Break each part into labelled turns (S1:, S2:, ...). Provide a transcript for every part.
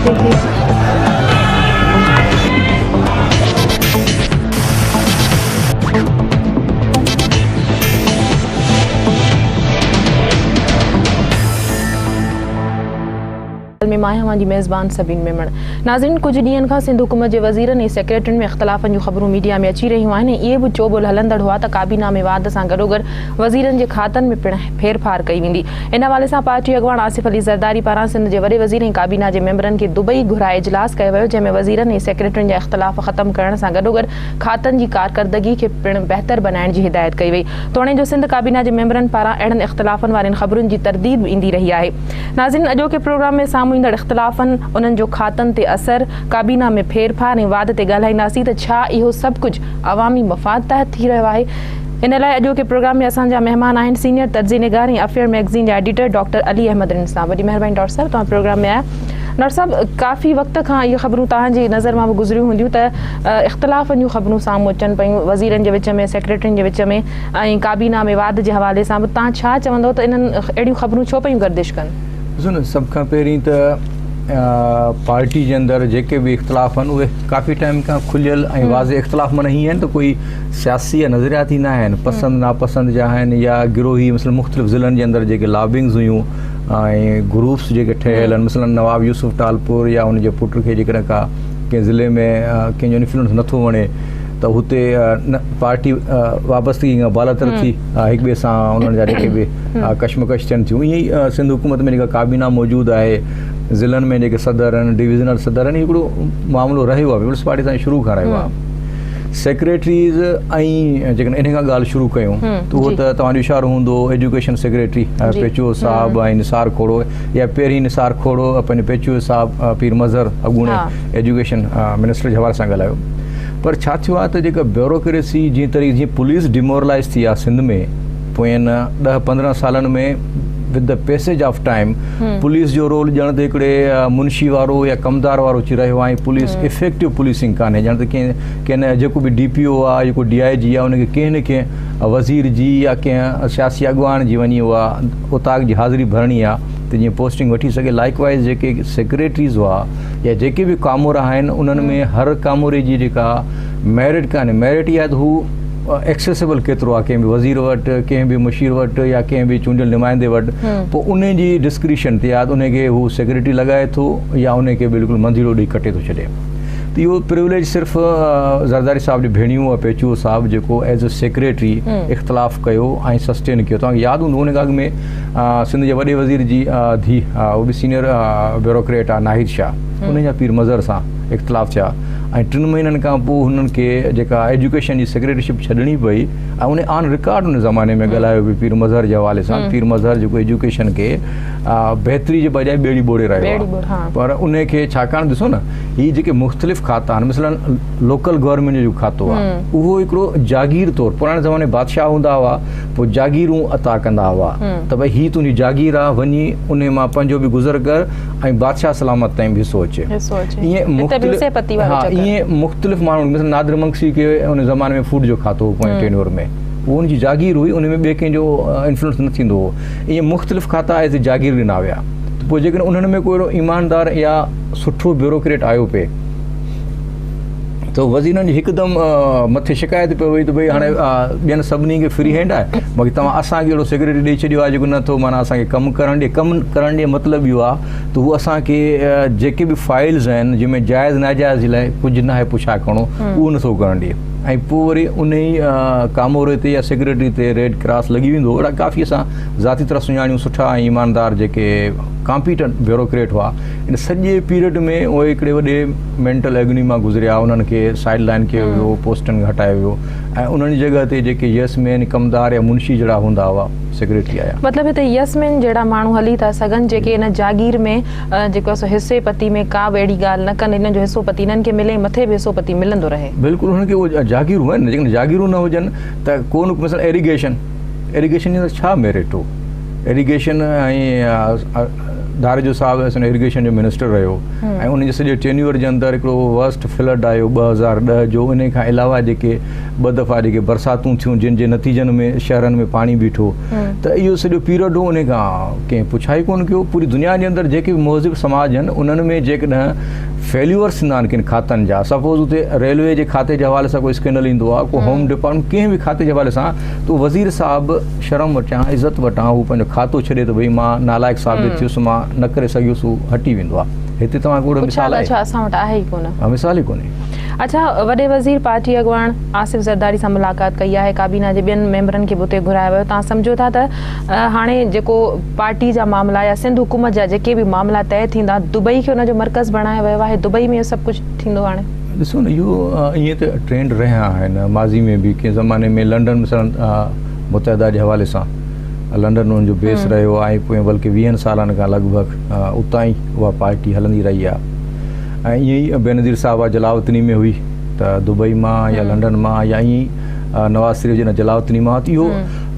S1: ۾ مان آهيان اوهان جي ميزبان سبين ميمڻ. ناظرين ڪجهه ڏينهن کان سنڌ حڪومت جي وزيرن ۽ سيڪريٽرين ۾ اختلافن جون خبرون ميڊيا ۾ اچي رهيون آهن ۽ اهي به چوٻول هلندڙ هئا ته ڪابينا ۾ واڌ سان گڏوگڏ وزيرن جي کاتن ۾ پڻ ڦيرڦار ڪئي ويندي. ان حوالي سان پارٽي اڳواڻ آصف علي زرداري پاران سنڌ جي وڏي وزير ۽ ڪابينا جي ميمبرن کي دبئي گهرائي اجلاس ڪيو ويو جنهن ۾ وزيرن ۽ سيڪريٽرين جا اختلاف ختم ڪرڻ سان گڏوگڏ کاتن جي ڪارڪردگي کي پڻ بهتر بنائڻ جي هدايت ڪئي وئي توڻي جو سنڌ ڪابينا جي ميمبرن پاران اهڙن اختلافن وارين خبرن جي ترديد به ايندي رهي آهي. ناظرين اڄوڪي پروگرام ۾ سامهون ايندڙ اختلافن، انهن جو کاتن تي اثر، ڪابينا ۾ ڦيرڦار ۽ واڌ تي ڳالهائينداسين ته ڇا اهو سڀ ڪجهه عوامي مفاد تحت ٿي رهيو آهي؟ ان لاء اڄوڪي پروگرام ۾ اسان جا مهمان آهن سينيئر تجزئي نگار ۽ افيئر مئگزين جا ايڊيٽر ڊاڪٽر علي احمد رند صاحب. وڏي مهرباني ڊاڪٽر صاحب توهان پروگرام ۾ آيا. ڊاڪٽر صاحب ڪافي وقت کان اهي خبرون توهان جي نظر مان به گذريون هونديون ته اختلافن جون خبرون سامهون اچن پيون وزيرن جي وچ ۾ سيڪريٽرين جي وچ ۾ ۽ ڪابينا ۾ واڌ جي حوالي سان به توهان ڇا چوندؤ ته انهن اهڙيون خبرون ڇو پيون گردش ڪن؟
S2: ڏسو نه سڀ کان پهرين ته پارٽي جي اندر جيڪي به اختلاف آهن اهي ڪافي ٽائيم کان کليل ۽ واضح اختلاف معنی هي آهن ته ڪوئي سياسي يا نظرياتي نه آهن پسند ناپسند جا آهن يا گروهي مثلا مختلف ضلعن جي اندر جيڪي لابنگز هيون ۽ گروپس جيڪي ٺهيل آهن مثلا نواب يوسف ٽالپور يا ان جي پٽ کي جيڪڏهن ڪا ڪنهن ضلعي ۾ ڪنهن جو انفلوئنس نٿو وڻي ته هتي پارٽي وابستگي کان بالاتر ٿي هڪ ٻئي سان انهن جا جيڪي به ڪشمڪش ٿين ٿيون ائين ئي سنڌ حڪومت ۾ جيڪا ڪابينا موجود آهي ضلعن ۾ جيڪي صدر آهن ڊويزنل صدر آهن هڪڙو معاملو رهيو آهي پيپلز پارٽي تائين شروع کان رهيو آهي سيڪريٽريز ۽ جيڪڏهن ان کان ڳالهه شروع ڪيون ته اهو ته توهان جو اشارو هوندو ايجوڪيشن سيڪريٽري پيچوهو صاحب ۽ نثار کوڙو يا پهرين نثار کوڙو پنهنجو پيچوهو صاحب پير مظهر اڳوڻي ايجوڪيشن منسٽر جي حوالي سان ڳالهايو پر ڇا ٿيو آهي ته جيڪا بيوروڪريسي جنهن طريقي جيئن پوليس ڊيمورلائز ٿي آهي سنڌ ۾ پوين ڏهه 15 سالن ۾ with the passage of time police جو رول ڄڻ ته هڪڙي منشي وارو يا ڪمدار وارو اچي رهيو آهي ۽ پوليس افيڪٽو پوليسنگ ڪانهي ڄڻ ته ڪنهن ڪنهن جيڪو به ڊي پي او آهي جيڪو ڊي I جي آهي ان کي ڪنهن نه ڪنهن وزير جي يا ڪنهن سياسي اڳواڻ جي وڃي اها اوطاق جي حاضري ڀرڻي آهي ته جيئن پوسٽنگ وٺي سگهي لائڪ وائز جيڪي سيڪريٽريز هئا يا جيڪي به ڪامورا آهن انهن ۾ هر ڪاموري جي جيڪا ميرٽ ڪانهي ميرٽ اها ته هو ايڪسيسبل ڪيترو آهي ڪنهن به وزير وٽ ڪنهن به مشير وٽ يا ڪنهن به چونڊيل نمائندي وٽ پوء ان جي ڊسڪريشن تي آهي ته ان کي هو سيڪريٽري لڳائي ٿو يا ان کي بلڪل منڌيڙو ڏئي ڪٽي ٿو ڇڏي ته اهو پريوليج صرف زرداري صاحب جي ڀيڻيون ۽ پيچوهو صاحب جيڪو ايز اي سيڪريٽري اختلاف ڪيو ۽ سسٽين ڪيو توهان کي ياد هوندو ان کان اڳ ۾ سنڌ جي وڏي وزير جي ڌيء اهو به سينيئر بيوروڪريٽ آهي ناهيد شاهه ان جا پير مظهر سان اختلاف ٿيا ۽ 3 مهينن کان پوء هنن کي جيڪا ايجوڪيشن جي سيڪريٽريشپ ڇڏڻي پئي ۽ ان آن رڪارڊ ان زماني ۾ ڳالهايو به پير مظهر جي حوالي سان پير مظهر جيڪو ايجوڪيشن کي بهتري جي بجاء ٻيڙي ٻوڙي رهيو آهي پر ان کي ڇاڪاڻ ڏسو نه هي جيڪي مختلف کاتا آهن مثلا لوڪل گورنمينٽ جو کاتو آهي اهو هڪڙو جاگير طور پراڻي زماني بادشاهه هوندا هئا پوء جاگيرون عطا ڪندا هئا ته ڀئي هي تنهنجي جاگير آ وڃي انهي مان پنهنجو به گذر ڪر ۽ بادشاهه سلامت تائين به حصو اچي. ائين مختلف ها ائين مختلف ماڻهن مثلا نادر منگسي کي ان زماني ۾ فوڊ جو کاتو هو پوئين ٽينور ۾ اهو ان جي جاگير هئي ان ۾ ٻئي ڪنهن جو انفلوئنس نه ٿيندو هو ائين مختلف کاتا ايز جاگير ڏنا ويا ته پوء جيڪڏهن انهن ۾ ڪو اهڙو ايماندار يا سٺو بيوروڪريٽ آيو پئي ته وزيرن جي هڪدم مٿي شڪايت پئي وئي ته ڀئي هاڻي ٻين سڀني کي فري هينڊ آهي باقي توهان اسان کي اهڙو سيڪريٽري ڏئي ڇڏيو آهي جيڪو نه ٿو معنيٰ اسان کي ڪم ڪرڻ ڏي ڪم ڪرڻ ڏي مطلب اهو آهي ته هو اسان کي جيڪي به فائلز آهن جنهن ۾ جائز ناجائز جي لاء ڪجهه ناهي پڇا ڪرڻو اهو نٿو ڪرڻ ڏي ۽ پوء وري ان ئي ڪاموري تي يا سيڪريٽري تي ريڊ ڪراس لڳي ويندو اهڙا ڪافي اسان ذاتي طرح سڃاڻيون سٺا ۽ ايماندار جيڪي ڪامپيٽنٽ بيوروڪريٽ هئا ان سڄي پيريڊ ۾ اهي هڪڙي وڏي مينٽل ايگني مان گذريا انهن کي سائيڊ لائن ڪيو ويو پوسٽن کان هٽايو ويو ۽ انهن جي جڳهه تي جيڪي يس مين ڪمدار يا منشي جهڙا هوندا هئا سيڪريٽري آيا.
S1: مطلب هتي يس مين جهڙا ماڻهو هلي ٿا سگهن جيڪي ان جاگير ۾ جيڪو آهي سو حصي پتي ۾ ڪا به اهڙي ڳالهه نه ڪن انهن جو حصو پتي انهن کي ملي ۽ مٿي به حصو پتي ملندو رهي.
S2: بلڪل انهن کي اهي جاگيرون آهن نه جيڪڏهن جاگيرون نه هجن ته ڪو نه مثلا ايريگيشن ايريگيشن جي اندر ڇا ميرٽ هو ايريگيشن ۽ ڌاريجو صاحب اسان جو اريگيشن جو منسٽر رهيو ۽ ان جي سڄي ٽينيور جي اندر هڪڙو ورسٽ فلڊ آيو 2010 جو، ان کان علاوه جيڪي ٻه دفعا جيڪي برساتون ٿيون جن جي نتيجن ۾ شهرن ۾ پاڻي بيٺو ته اهو سڄو پيريڊ هو ان کان ڪنهن پڇا ئي ڪونه ڪيو. پوري دنيا جي اندر جيڪي به مهذب سماج آهن انهن ۾ جيڪڏهن فيليورس ٿيندا آهن ڪن کاتن جا، سپوز اتي ريلوي جي کاتي جي حوالي سان ڪو اسڪينڊل ايندو آهي، ڪو هوم ڊپارٽمينٽ ڪنهن به کاتي جي حوالي سان، ته وزير صاحب شرم وٽان عزت وٽان هو پنهنجو کاتو ڇڏي ته ڀئي مان نالائق ثابت ٿيس، مان نه ڪري سگهيس، هو هٽي ويندو آهي. هتي توهان کي اهڙو مثال آهي؟
S1: اڇا اسان وٽ آهي ئي ڪونه.
S2: ها مثال ئي ڪونهي.
S1: اڇا وڏي وزير پارٽي اڳواڻ آصف زرداري سان ملاقات ڪئي آهي، ڪابينا جي ٻين ميمبرن کي به اتي گهرايو ويو، توهان سمجهو ٿا ته هاڻي جيڪو پارٽي جا معاملا يا سنڌ حڪومت جا جيڪي به معاملا طئي ٿيندا دبئي کي ان جو مرڪز بڻايو ويو آهي، دبئي ۾ اهو سڀ ڪجهه ٿيندو هاڻي؟
S2: ڏسو نه اهو ائين ته ٽرينڊ رهيا آهن ماضي ۾ به ڪنهن زماني ۾ لنڊن مثلا متحده جي حوالي سان لنڊن ان جو بيس رهيو آهي ۽ پوئين بلڪه ويهن سالن کان لڳ ڀڳ اتان ئي اها پارٽي هلندي رهي آهي ۽ ائين ئي بينظير صاحبه جلاوطني ۾ هئي ته دبئي مان يا لنڊن مان يا ائين ئي نواز شريف جڏهن جلاوطني مان ته اهو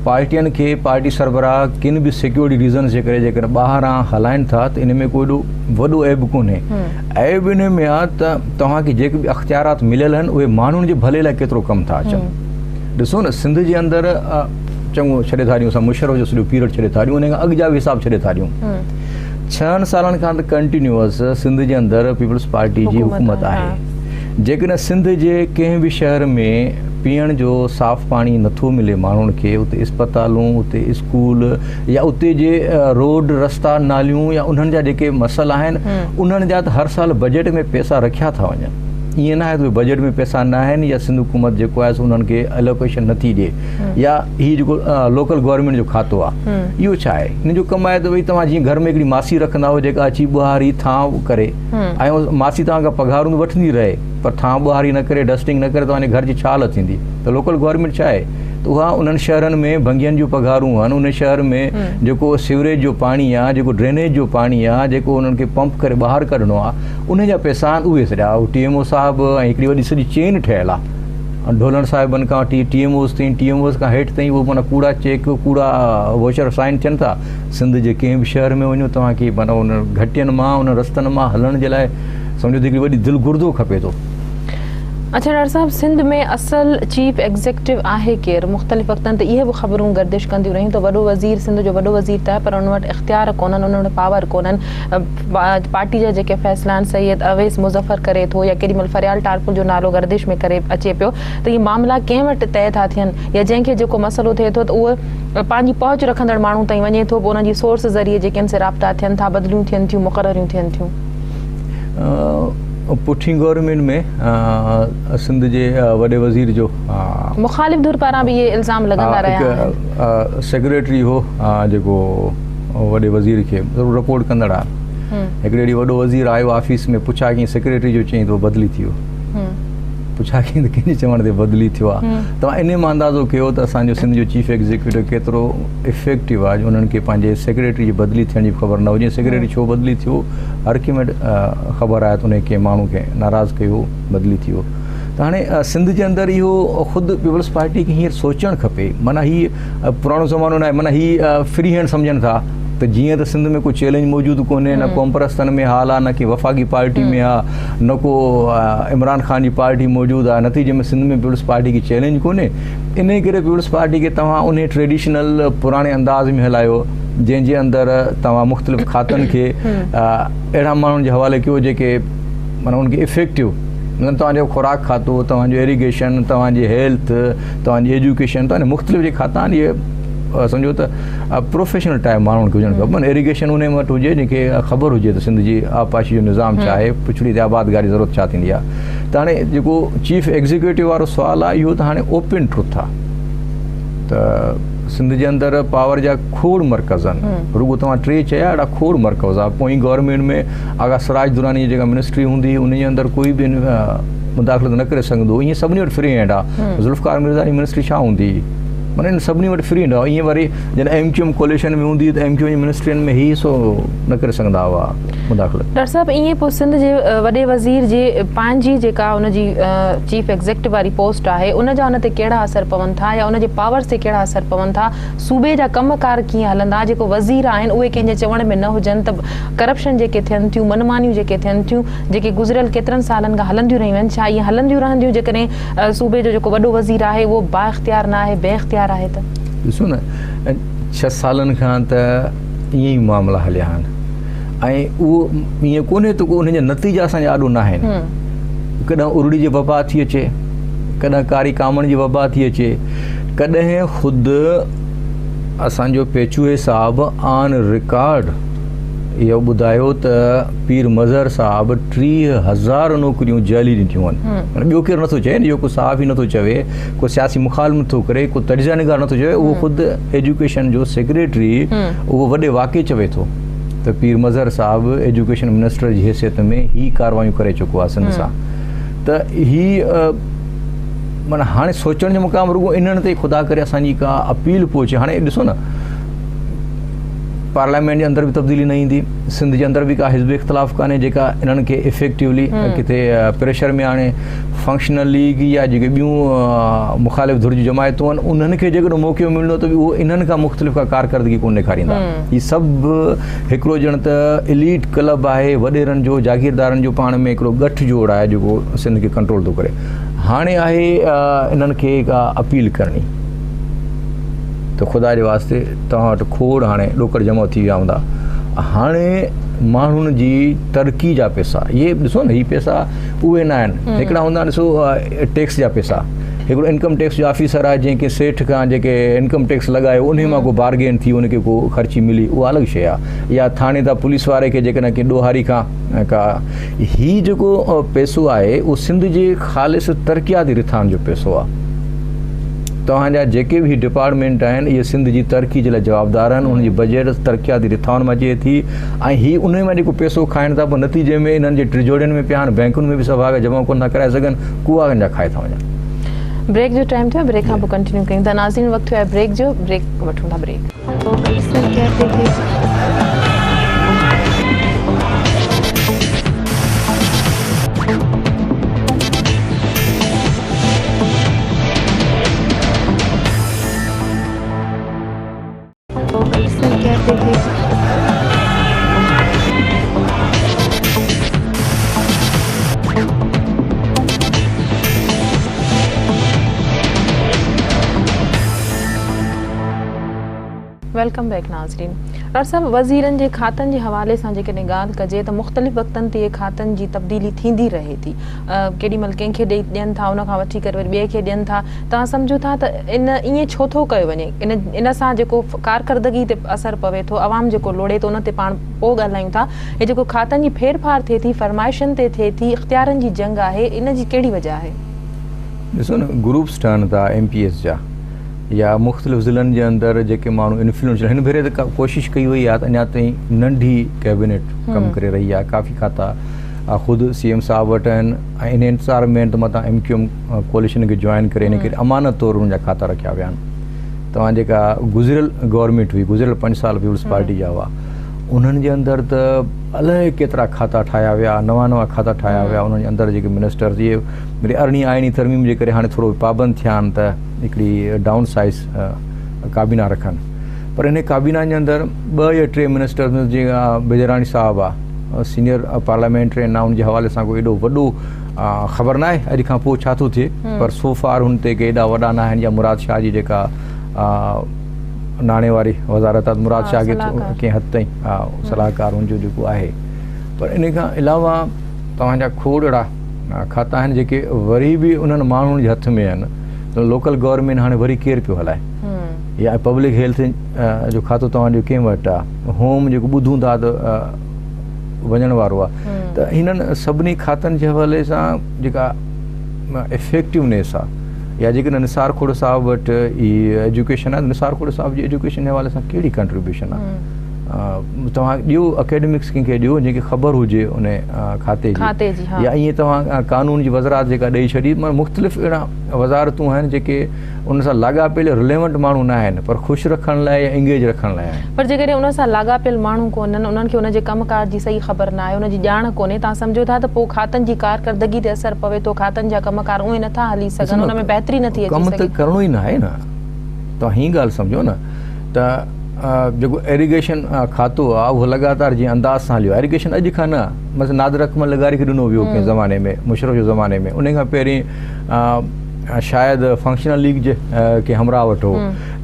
S2: پارٽين کي پارٽي سربراهه ڪن به سيڪيورٽي ريزنز جي ڪري جيڪڏهن ٻاهران هلائن ٿا ته ان ۾ ڪو ايڏو وڏو عيب ڪونهي. عيب ان ۾ آ ته توهان کي جيڪي به اختيارات مليل آهن اهي ماڻهن جي ڀلي لاء ڪيترو ڪم ٿا اچن. ڏسو نه سنڌ جي اندر چڱو ڇڏي ٿا ڏيون اسان مشرف جو سڄو پيريڊ ڇڏي ٿا ڏيون ان کان اڳ جا به حساب ڇڏي ٿا ڏيون. ڇهن سالن کان ته ڪنٽينيوس سنڌ جي اندر پيپلز پارٽي جي حڪومت آهي. جيڪڏهن سنڌ جي ڪنهن به شهر ۾ پيئڻ جو صاف پاڻي نٿو ملي ماڻهن کي، اتي اسپتالون، اتي اسڪول يا اتي جي روڊ رستا ناليون يا انهن جا جيڪي مسئلا آهن انهن جا ته هر سال بجيٽ ۾ پئسا رکيا ٿا وڃن. ائين ناهي ته بجيٽ ۾ پئسا نه آهن يا سنڌ حڪومت جيڪو آهي سو انهن کي الوڪيشن نٿي ڏي يا هي جيڪو لوڪل گورنمينٽ جو کاتو آهي اهو ڇا آهي؟ ان جو ڪم آهي ته ڀئي توهان جيئن گهر ۾ هڪڙي ماسي رکندا آهيو جيڪا اچي ٻهاري ٿانو ڪري ۽ ماسي توهان کان پگهارون وٺندي رهي پر ٿانو ٻهاري نه ڪري ڊسٽنگ نه ڪري توهان جي گهر جي ڇا حالت ٿيندي؟ ته لوڪل گورنمينٽ ڇا آهي ته اها انهن شهرن ۾ ڀنگين جون پگهارون آهن ان شهر ۾ جيڪو سيوريج جو پاڻي آهي جيڪو ڊرينيج جو پاڻي آهي جيڪو انهن کي پمپ ڪري ٻاهر ڪڍڻو آهي ان جا پئسا آهن اهي سڄا ٽي ايم او صاحب ۽ هڪڙي وڏي سڄي چين ٺهيل آهي ڍولڻ صاحبن کان وٺي ٽي ايم اوز تائين ٽي ايم اوز کان هيٺ تائين اهو معنيٰ ڪوڙا چيڪ ڪوڙا ووچر سائن ٿين ٿا سنڌ جي ڪنهن به شهر ۾ وڃو توهان کي معنيٰ ان گهٽين مان ان رستن مان هلڻ جي لاء سمجهو ته هڪڙي وڏي دل گردو کپي ٿو.
S1: اڇا ڊاڪٽر صاحب سنڌ ۾ اصل چيف ايگزيڪٽو آهي ڪير؟ مختلف وقتن تي اهي به خبرون گردش ڪنديون رهيون ته وڏو وزير سنڌ جو وڏو وزير ته آهي پر ان وٽ اختيار ڪونهن ان وٽ پاور ڪونهن پارٽي جا جيڪي فيصلا آهن سيد اويس مظفر ڪري ٿو يا ڪيڏي مهل فريال ٽالپر جو نالو گردش ۾ ڪري اچي پيو ته اهي معاملا ڪنهن وٽ طئي ٿا ٿين يا جنهن کي جيڪو مسئلو ٿئي ٿو ته اهو پنهنجي پهچ رکندڙ ماڻهو تائين وڃي ٿو پوء انهن جي سورس ذريعي جيڪي ان سي رابطا ٿين ٿا بدليون ٿين ٿيون مقرريون ٿين ٿيون.
S2: پٺين گورنمينٽ ۾ سنڌ جي وڏي وزير جو
S1: مخالف ڌر پاران به اهي الزام لڳندا رهيا آهن.
S2: هڪ سيڪريٽري هو جيڪو وڏي وزير کي ضرور رپورٽ ڪندڙ آهي. هڪڙي ڏينهن وڏو وزير آيو آفيس ۾ پڇا ڪيائين سيڪريٽري جو چيائين ته هو بدلي ٿي ويو. پڇا ڪيائين ته ڪنهن جي چوڻ تي بدلي ٿيو آهي. توهان انهي مان اندازو ڪيو ته اسان جو سنڌ جو چيف ايگزيڪيوٽو ڪيترو افيڪٽو آهي جو انهن کي پنهنجي سيڪريٽري جي بدلي ٿيڻ جي به خبر نه هجي. سيڪريٽري ڇو بدلي ٿيو هر ڪنهن وٽ خبر آهي ته انهي ڪنهن ماڻهو کي ناراض ڪيو بدلي ٿي ويو ته هاڻي سنڌ جي اندر اهو خود پيپلز پارٽي کي هينئر سوچڻ کپي معنيٰ هي پراڻو زمانو ناهي معنيٰ هي فري هينڊ سمجهن ٿا ته جيئن ته سنڌ ۾ ڪو چئلينج موجود ڪونهي نه قومپرستن ۾ حال آهي نه ڪي وفاقي پارٽي ۾ آهي نه ڪو عمران خان جي پارٽي موجود آهي نتيجي ۾ سنڌ ۾ پيپلز پارٽي کي چئلينج ڪونهي انهي ڪري پيپلز پارٽي کي توهان انهي ٽريڊيشنل پراڻي انداز ۾ هلايو جنهن جي اندر توهان مختلف کاتن کي اهڙا ماڻهن جي حوالي ڪيو جيڪي معنيٰ ان کي افيڪٽو مطلب توهان جو خوراڪ کاتو توهان جو ايريگيشن توهان جي هيلٿ توهان جي ايجوڪيشن توهان جي مختلف جي کاتا آهن اهي سمجهو ته پروفيشنل ٽائپ ماڻهن کي هجڻ کپن ايريگيشن ان وٽ هجي جنهن کي خبر هجي ته سنڌ جي آبپاشي جو نظام ڇا آهي پڇڙي تي آبادگاري ضرورت ڇا ٿيندي آهي ته هاڻي جيڪو چيف ايگزيڪيوٽو وارو سوال آهي اهو ته هاڻي اوپن ٽروٿ آهي ته سنڌ جي اندر پاور جا کوڙ مرڪز آهن رڳو توهان ٽي چيا اهڙا کوڙ مرڪز آهي پوئين گورنمينٽ ۾ آغا سراج دراني جي جيڪا منسٽري هوندي هئي ان جي اندر ڪوئي به مداخلت نه ڪري سگهندو ائين سڀني وٽ فري هينڊ آهي ذوالفقار مرزا جي منسٽري ڇا هوندي هئي معنيٰ انهن سڀني وٽ فري هينڊ هئا. ائين وري جڏهن ايم ڪيو ايم ڪوليشن ۾ هوندي هئي ته ايم ڪيو ايم جي منسٽرين ۾ هي حصو نه ڪري سگهندا هئا مداخلت.
S1: ڊاڪٽر صاحب ائين پوء سنڌ جي وڏي وزير جي پنهنجي جيڪا ان جي چيف ايگزيڪٽو واري پوسٽ آهي ان جا ان تي ڪهڙا اثر پون ٿا يا ان جي پاورز تي ڪهڙا اثر پون ٿا صوبي جا ڪم ڪار ڪيئن هلندا جيڪو وزير آهن اهي ڪنهن جي چوڻ ۾ نه هجن ته ڪرپشن جيڪي ٿين ٿيون من مانيون جيڪي ٿين ٿيون جيڪي گذريل ڪيترن سالن کان هلنديون رهيون آهن ڇا اهي هلنديون رهنديون جيڪڏهن صوبي جو جيڪو وڏو وزير آهي اهو بااختيار نه آهي بي اختيار آهي ته.
S2: ڏسو نه ڇهه سالن کان ته ائين ئي معاملا هليا آهن ۽ اهو ائين ڪونهي ته ڪو انهن جا نتيجا اسان جي آڏو نه آهن ڪڏهن ارڙي جي وبا ٿي اچي ڪڏهن ڪاري ڪامڻ جي وبا ٿي اچي ڪڏهن خود اسان جو پيچوهي صاحب آن رڪارڊ اهو ٻڌايو ته پير مظهر صاحب 30,000 نوڪريون جعلي ڏنيون آهن. معنيٰ ٻيو ڪير نٿو چئي، اهو ڪو صحافي نٿو چوي، ڪو سياسي مخالف نٿو ڪري، ڪو تجزيه نگار نٿو چوي، اهو خود ايجوڪيشن جو سيڪريٽري اهو وڏي واقعي چوي ٿو ته پير مظهر صاحب ايجوڪيشن منسٽر جي حيثيت ۾ هي ڪاروايون ڪري چڪو آهي سنڌ سان. ته هي معنيٰ هاڻي سوچڻ جو مقام رڳو انهن تي خدا ڪري اسان جي ڪا اپيل پهچي. هاڻي ڏسو نه پارليامينٽ جي اندر به تبديلي نه ايندي، سنڌ جي اندر به ڪا حزب اختلاف ڪانهي جيڪا انهن کي افيڪٽيولي ڪٿي پريشر ۾ آڻي. فنڪشنل ليگ يا جيڪي ٻيون مخالف ڌر جون جماعتون آهن انهن کي جيڪڏهن موقعو ملندو ته به اهو انهن کان مختلف ڪا ڪارڪردگي ڪونه ڏيکاريندا. هي سڀ هڪڙو ڄڻ ته اليٽ ڪلب آهي، وڏيرن جو جاگيردارن جو پاڻ ۾ هڪڙو ڳٺ جوڙ آهي جيڪو سنڌ کي ڪنٽرول ٿو ڪري. هاڻي آهي انهن کي ڪا اپيل ڪرڻي ته خدا جي واسطي توهان وٽ کوڙ هاڻي ڏوڪڙ جمع ٿي ويا هوندا، هاڻي ماڻهن جي ترقي جا پيسا، اهي ڏسو نه هي پيسا اهي نه آهن، هڪڙا هوندا ڏسو ٽيڪس جا پيسا، هڪڙو انڪم ٽيڪس جو آفيسر آهي جنهن کي سيٺ کان جيڪي انڪم ٽيڪس لڳايو انهي مان ڪو بارگين ٿي ان کي ڪو خرچي ملي اها الڳ شيء آهي، يا ٿاڻي تان پوليس واري کي جيڪڏهن ڪنهن ڏوهاري کان ڪا هي جيڪو پيسو آهي اهو سنڌ جي خالص ترقياتي رٿائن جو پيسو آهي. توهان جا جيڪي به هي ڊپارٽمينٽ آهن اهي سنڌ جي ترقي جي لاء جوابدار آهن، انهن جي بجيٽ ترقياتي رٿائن مان اچي ٿي ۽ هي انهي مان جيڪو پيسو کائن ٿا پوء نتيجي ۾ انهن جي ٽجوڙين ۾ پيا آهن، بئنڪن ۾ به سڀاڳ جمع ڪونه ٿا ڪرائي سگهن، ڪوئا جا کائي ٿا وڃن.
S1: بريڪ جو ٽائيم ٿيو آهي بريڪ کان پوء ڪنٽينيو ڪيون ٿا. ناظرين وقت ٿيو آهي بريڪ جو بريڪ وٺون ٿا بريڪ. Welcome back ناظرين ڊاڪٽر صاحب وزيرن جي کاتن جي حوالي سان جيڪڏهن ڳالهه ڪجي ته مختلف وقتن تي کاتن جي تبديلي ٿيندي رهي ٿي ڪيڏي مهل ڪنهن کي ڏئي ڏين ٿا ان کان وٺي ڪري وري ٻئي کي ڏين ٿا توهان سمجهو ٿا ته ان ائين ڇو ٿو ڪيو وڃي ان ان سان جيڪو ڪارڪردگي تي اثر پوي ٿو عوام جيڪو لوڙي ٿو ان تي پاڻ پوء ڳالهايون ٿا هي جيڪو کاتن جي ڦير ڦار ٿئي ٿي فرمائشن تي ٿئي ٿي اختيارن جي جنگ آهي ان جي ڪهڙي وجه آهي؟
S2: ڏسو نه گروپس ٺهن ٿا ايم پي ايس جا يا مختلف ضلعن جي اندر جيڪي ماڻهو انفلوئنشل هن ڀيري ته ڪوشش ڪئي وئي آهي ته اڃا تائين ننڍي ڪيبينيٽ ڪم ڪري رهي آهي ڪافي کاتا خود سي ايم صاحب وٽ آهن ۽ ان انتظار ۾ آهن ته متان ايم ڪيو ايم ڪوليشن کي جوائن ڪري ان ڪري امانت طور انهن جا کاتا رکيا ويا آهن توهان جيڪا گذريل گورنمينٽ هئي گذريل 5 سال پيپلز پارٽي جا هئا انهن جي اندر ته الائي ڪيترا کاتا ٺاهيا ويا نوان نوان کاتا ٺاهيا ويا انهن جي اندر جيڪي منسٽرز اهي وري ارڙهين آئيني ترميم جي ڪري هاڻي ٿورو پابند ٿيا آهن ته هڪڙي ڊائون سائز ڪابينا رکن پر ان ڪابينا جي اندر 2 يا 3 منسٽرز جيئن بجراڻي صاحب آ سينيئر پارليامينٽرين آ ان جي حوالي سان ڪو ايڏو وڏو خبر ناهي اڄ کان پوء ڇا ٿو ٿئي پر سو فار هن تي ڪي ايڏا وڏا ناهن يا مراد شاهه جي جيڪا ناڻي واري وزارت آهي مراد شاهه کي ڪنهن حد تائين صلاحڪار هن جو جيڪو آهي پر ان کان علاوه توهان جا کوڙ اهڙا کاتا آهن جيڪي وري به انهن ماڻهن جي هٿ ۾ آهن لوڪل گورنمينٽ هاڻي وري ڪير پيو هلائي يا پبلڪ هيلٿ جو کاتو توهان جو ڪنهن وٽ آهي هوم جيڪو ٻڌون ٿا ته وڃڻ وارو آهي ته هنن سڀني کاتن جي حوالي سان جيڪا افيڪٽونيس آهي يا جيڪڏهن نثار کوڙ صاحب وٽ ايجوڪيشن آهي نثار کوڙ صاحب جي ايجوڪيشن جي حوالي سان ڪهڙي ڪنٽريبيوشن آهي؟ توهان ڏيو اڪيڊمڪس ڪنهن کي ڏيو جنهن کي خبر هجي ان کاتي جي يا ائين توهان قانون جي وزارت جيڪا ڏئي ڇڏي معنيٰ مختلف اهڙا وزارتون آهن جيڪي ان سان لاڳاپيل رليونٽ ماڻهو نه آهن پر خوش رکڻ لاء يا انگيج رکڻ لاء آهن.
S1: پر جيڪڏهن ان سان لاڳاپيل ماڻهو ڪونهن، انهن کي ان جي ڪم ڪار جي صحيح خبر نه آهي، ان جي ڄاڻ ڪونهي، توهان سمجهو ٿا ته پوء کاتن جي ڪارڪردگي تي اثر پوي ٿو، کاتن جا ڪم ڪار اونهي نٿا هلي سگهن، ان ۾ بهتري نٿي اچي
S2: ڪم ته
S1: سگهي.
S2: ڪرڻو ئي ناهي نه. توهان هي ڳالهه سمجهو نه ته جيڪو ايريگيشن کاتو آهي اهو لڳاتار جنهن انداز سان هليو آهي، ايريگيشن اڄ کان نه مثلا نادر اڪمل لغاري کي ڏنو ويو ڪنهن زماني ۾ مشرف جي زماني ۾ ان کان پهرين شايد فنڪشنل ليگ جي ڪنهن همراهه وٽ هو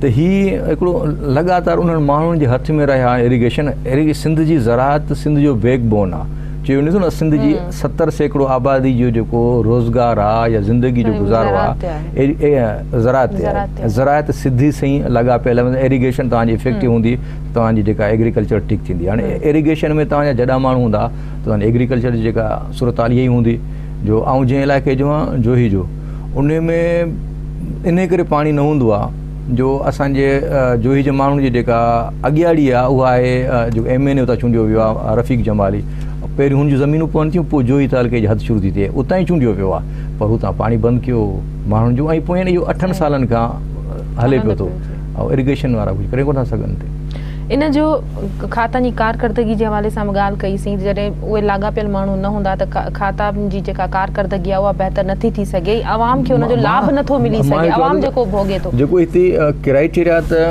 S2: ته هي هڪڙو لڳاتار انهن ماڻهن جي هٿ ۾ رهيا ايريگيشن ايريگي سنڌ جي زراعت سنڌ جو بيڪ بون آ چيو وڃي ٿو نه سنڌ جي 70% آبادي جو جيڪو روزگار آ يا زندگي جو گذارو آ زراعت تي آهي زراعت سڌي سئين لاڳاپيل آهي ايريگيشن توهان جي افيڪٽو هوندي توهان جي جيڪا ايگريڪلچر ٺيڪ ٿيندي هاڻي ايريگيشن ۾ توهان جا جڏا ماڻهو هوندا توهان جي ايگريڪلچر جي جيڪا صورتحال اها ئي هوندي جو آئون جنهن علائقي جو آهيان جوهي جو ان ۾ انهي ڪري پاڻي نه هوندو آهي جو اسان جي جوهي جي ماڻهن جي جيڪا اڳياڙي آهي اها آهي جيڪو ايم اين اي اتان چونڊيو ويو آهي رفيق جمالي پهريون هن جون زمينون پون ٿيون پوء جوهي تعلقي جي حد شروع ٿي ٿئي اتان ئي چونڊيو ويو آهي پر هتان پاڻي بند ڪيو ماڻهن جو ۽ پوين اهو اٺن سالن کان هلي پيو ٿو ۽ اريگيشن وارا ڪجهه ڪري ڪونه ٿا سگهن تي.
S1: ان جو کاتن جي ڪارڪردگي جي حوالي سان به ڳالهه ڪئي سين ته جڏهن اهي لاڳاپيل ماڻهو نه هوندا ته کاتن جي جيڪا ڪارڪردگي آهي اها بهتر نٿي ٿي سگهي ۽ عوام کي ان جو لاڀ نٿو ملي سگهي عوام جيڪو ڀوڳي ٿو.
S2: جيڪو هتي ڪرائيٽيريا ته